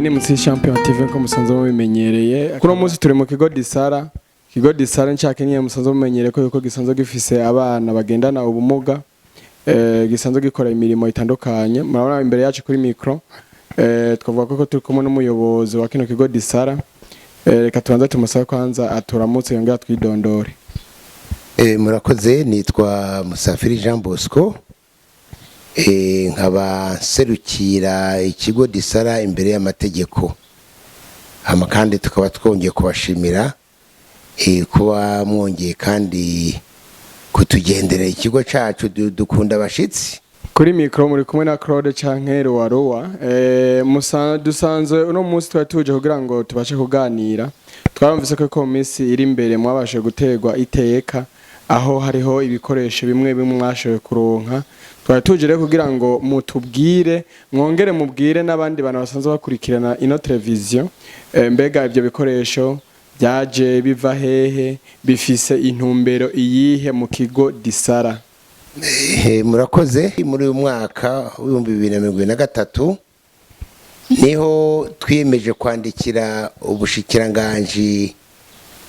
Ni Mutsi Champion TV, nko musanzwe mubimenyereye. Kuri uno munsi turi mu kigo Disara. Ikigo Disara nshaka musanzwe mumenyereye ko yuko gisanzwe gifise abana bagendana ubumuga, gisanzwe gikora imirimo itandukanye. Murabona imbere yacu kuri micro, twavuga ko turi kumwe n'umuyobozi wa kino kigo Disara. Reka tubanze tumusabe kwanza aturamutse, yongera twidondore. Murakoze, nitwa Musafiri Jean Bosco, nkaba nserukira ikigo Disara imbere y'amategeko. Hama kandi tukaba twongeye kubashimira kuba mwongeye kandi kutugendera ikigo cacu. Dukunda abashitsi. Kuri micro muri kumwe na Claude canke Ruwaruwa. Dusanzwe uno munsi twari tuje kugira ngo tubashe kuganira. Twarumvise ko mu minsi iri imbere mwabashe guterwa iteka, aho hariho ibikoresho bimwe bimwe mwashoboye kuronka. Twari tuje rero kugira ngo mutubwire, mwongere mubwire n'abandi bantu basanzwe bakurikirana ino televiziyo, mbega ibyo bikoresho byaje biva hehe, bifise intumbero iyihe mu kigo Disara? Murakoze. Muri uyu mwaka w'2023 niho twiyemeje kwandikira ubushikiranganji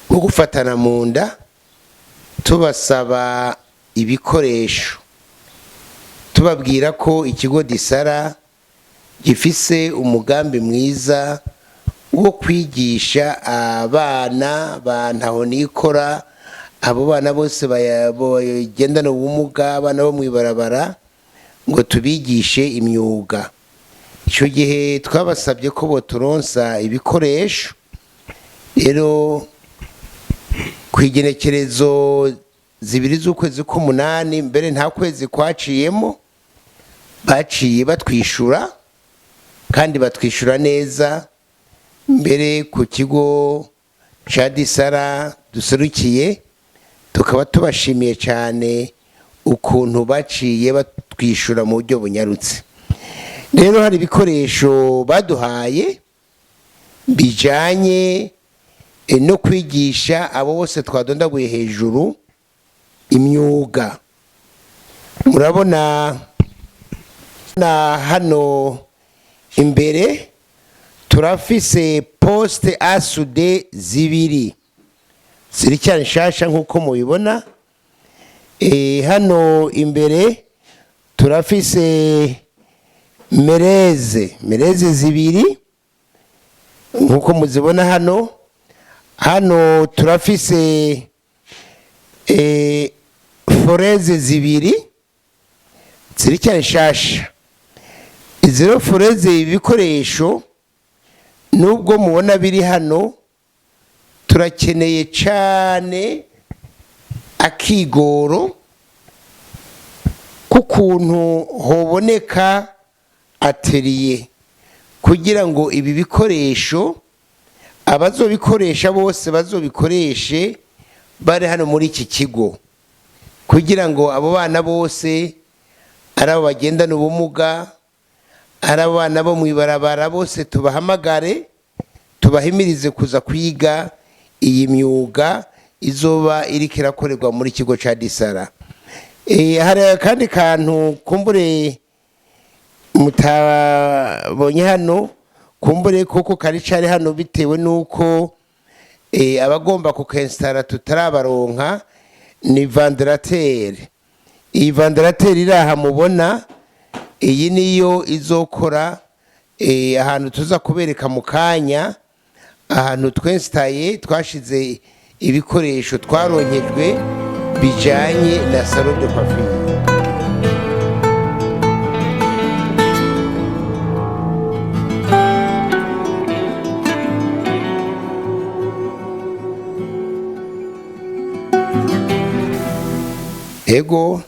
bwo gufatana mu nda, tubasaba ibikoresho, tubabwira ko ikigo Disara gifise umugambi mwiza wo kwigisha abana ba ntahonikora, abo bana bose bagendana ubumuga, abana bo mw'ibarabara, ngo tubigishe imyuga. Icyo gihe twabasabye ko boturonsa ibikoresho. Rero ku igenekerezo 2 z'ukwezi k'umunani, mbere nta kwezi kwaciyemo, baciye batwishura, kandi batwishura neza. Mbere ku kigo ca Disara duserukiye tukaba tubashimiye cyane ukuntu baciye batwishura mu buryo bunyarutse. Rero hari ibikoresho baduhaye bijanye no kwigisha abo bose twadondaguye hejuru imyuga. Murabona na hano imbere turafise poste à souder zibiri ziri cyane nshasha nk'uko mubibona. Hano imbere turafise meuleuse zibiri nk'uko muzibona hano. Hano turafise foreuse zibiri ziri cyane nshasha. Izi rero foreuse, ibikoresho nubwo mubona biri hano, turakeneye cyane akigoro k'ukuntu hoboneka atelier, kugira ngo ibi bikoresho abazobikoresha bose bazobikoreshe bari hano muri iki kigo, kugira ngo abo bana bose, ari abo bagendana ubumuga, ari abo bana bo mu ibarabara, bose tubahamagare, tubahimirize kuza kwiga iyi myuga izoba iriko irakorerwa muri kigo ca Disara. Hari akandi kantu kumbure mutabonye hano, kumbure koko kari cari hano bitewe nuko abagomba kukensitara tutarabaronka, ni ventilateur. Iyi ventilateur iri aha mubona, iyi niyo izokora ahantu tuza kubereka mu kanya, ahantu twensitaye, twashize ibikoresho twaronkejwe bijanye na salon de coiffure. Ego,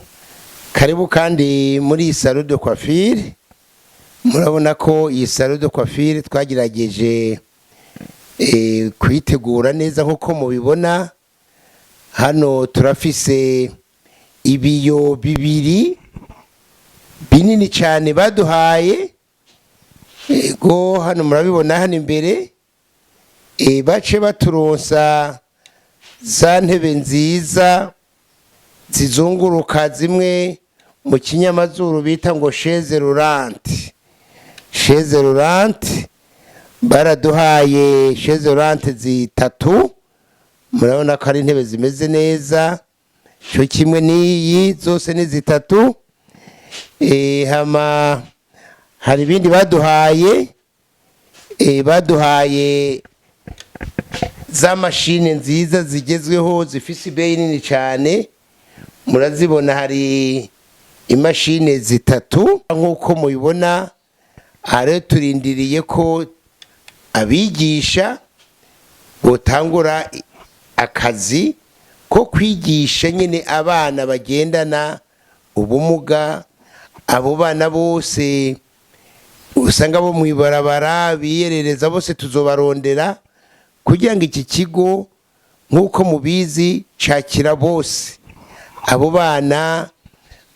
karibu kandi muri iyi salon de coiffure. Murabona ko iyi salon de coiffure twagerageje kuyitegura neza nk'uko mubibona. Hano turafise ibiyo bibiri binini cyane baduhaye. Ego, hano murabibona hano imbere, bace baturonsa za ntebe nziza zizunguruka, zimwe mu kinyamazuru bita ngo chaise roulante. Chaise roulante. Baraduhaye chaise roulante zitatu, murabona ko ari intebe zimeze neza, cyo kimwe n'iyi, zose ni zitatu. Hama hari ibindi baduhaye, baduhaye za mashini nziza zigezweho zifise ibeyi nini cyane, murazibona. Hari imashini zitatu nk'uko mubibona. Aha rero turindiriye ko abigisha botangura akazi ko kwigisha nyine abana bagendana ubumuga. Abo bana bose usanga bo mw'ibarabara biyerereza, bose tuzobarondera kugira ngo iki kigo, nk'uko mubizi, cakira bose. Abo bana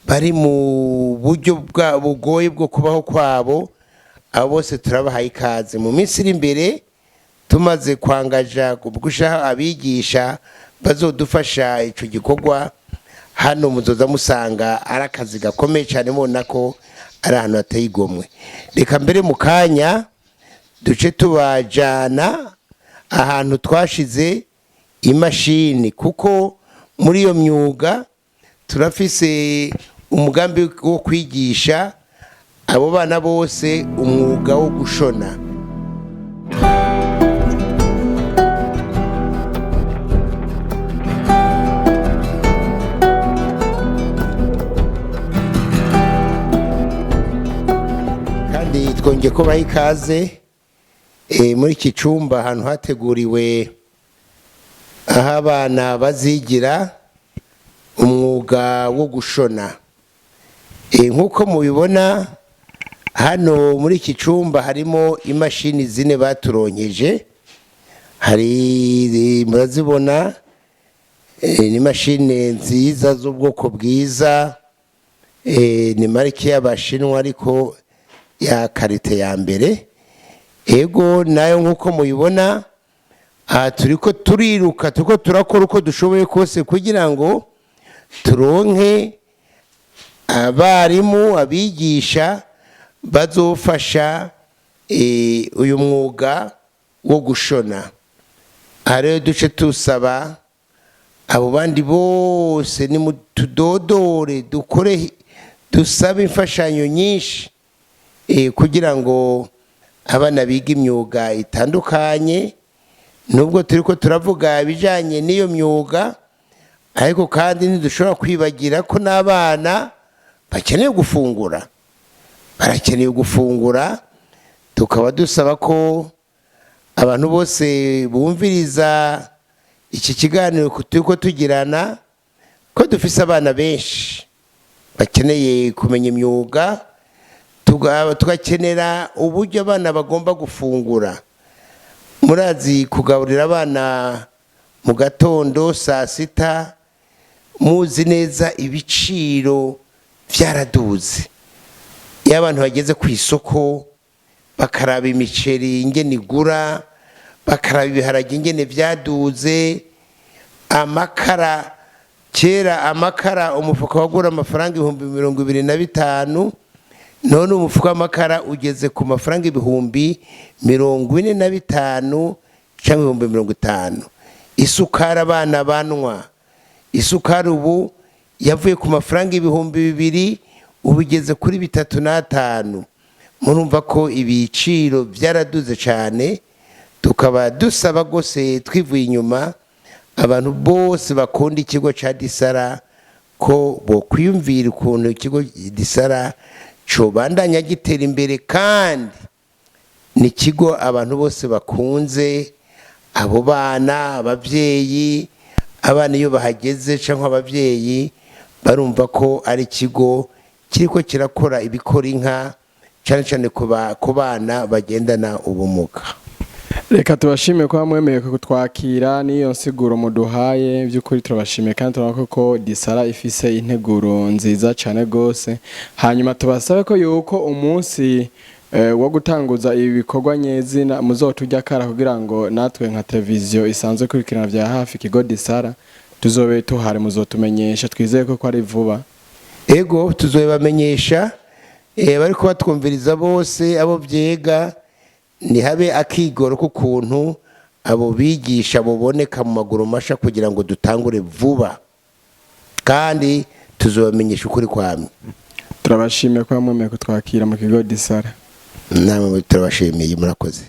bari mu buryo bugoye bwo kubaho kwabo, abo bose turabahaye ikaze. Mu minsi iri imbere, tumaze kwangaja gushaho abigisha bazodufasha ico gikorwa, hano muzoza musanga ari akazi gakomeye cyane, mubona ko ari ahantu hateye igomwe. Reka mbere mu kanya duce tubajana ahantu twashize imashini, kuko muri iyo myuga turafise umugambi wo kwigisha abo bana bose umwuga wo gushona. Kandi twongeye kubaha ikaze muri iki cyumba, ahantu hateguriwe aho abana bazigira umwuga wo gushona. Nk'uko mubibona, hano muri iki cyumba harimo imashini zine baturonkeje. Hari, murazibona, ni imashini nziza z'ubwoko bwiza, ni marike y'Abashinwa ariko ya qualité ya mbere. Ego, nayo nk'uko mubibona aha, turiko turiruka, turiko turakora uko dushoboye kose kugira ngo turonke abarimu, abigisha bazofasha uyu mwuga wo gushona. Aha rero duce tusaba abo bandi bose, nimutudodore, dukore, dusabe imfashanyo nyinshi kugira ngo abana biga imyuga itandukanye. Nubwo turi ko turavuga ibijyanye n'iyo myuga, ariko kandi ntidushobora kwibagira ko n'abana bakeneye gufungura, barakeneye gufungura. Tukaba dusaba ko abantu bose bumviriza iki kiganiro turi ko tugirana, ko dufise abana benshi bakeneye kumenya imyuga, tugakenera uburyo abana bagomba gufungura. Murazi, kugaburira abana mu gatondo, saa sita, muzi neza ibiciro byaraduze. Iyo abantu bageze ku isoko bakaraba imiceri ingene igura, bakaraba ibiharage ingene byaduze, amakara, kera amakara umufuka wagura amafaranga 25,000, none umufuka w'amakara ugeze ku mafaranga 45,000 cyangwa 50,000. Isukari abana banywa, isukari ubu yavuye ku mafaranga 2000, ubu igeze kuri 3,500. Murumva ko ibiciro byaraduze cyane. Tukaba dusaba rwose twivuye inyuma abantu bose bakunda ikigo cya Disara ko bokwiyumvira ukuntu ikigo Disara cobandanya gitera imbere, kandi ni ikigo abantu bose bakunze, abo bana, ababyeyi. Abana iyo bahageze cyangwa ababyeyi, barumva ko ari ikigo kiriko kirakora ibikora inka, cyane cyane ku bana bagendana ubumuga. Reka tubashime ko mwemeye kutwakira n'iyo nsiguro muduhaye. By'ukuri turabashimiye, kandi turabona ko Disara ifise integuro nziza cyane rwose. Hanyuma tubasabe ko yuko umunsi wo gutanguza ibi bikorwa nyezina muzotujya kara, kugira ngo natwe nka televiziyo isanzwe kurikirana vya hafi ikigo Disara tuzobe tuhari. Muzotumenyesha, twizeye ko ari vuba. Ego, tuzobamenyesha. Bari kubatwumviriza bose, abo byega. Ntihabe akigoro k'ukuntu abo bigisha buboneka mu maguru masha kugira ngo dutangure vuba, kandi tuzobamenyesha ukuri kwamye. Turabashimiye ko mwemeye kutwakira mu kigo Disara. Namwe turabashimiye, murakoze.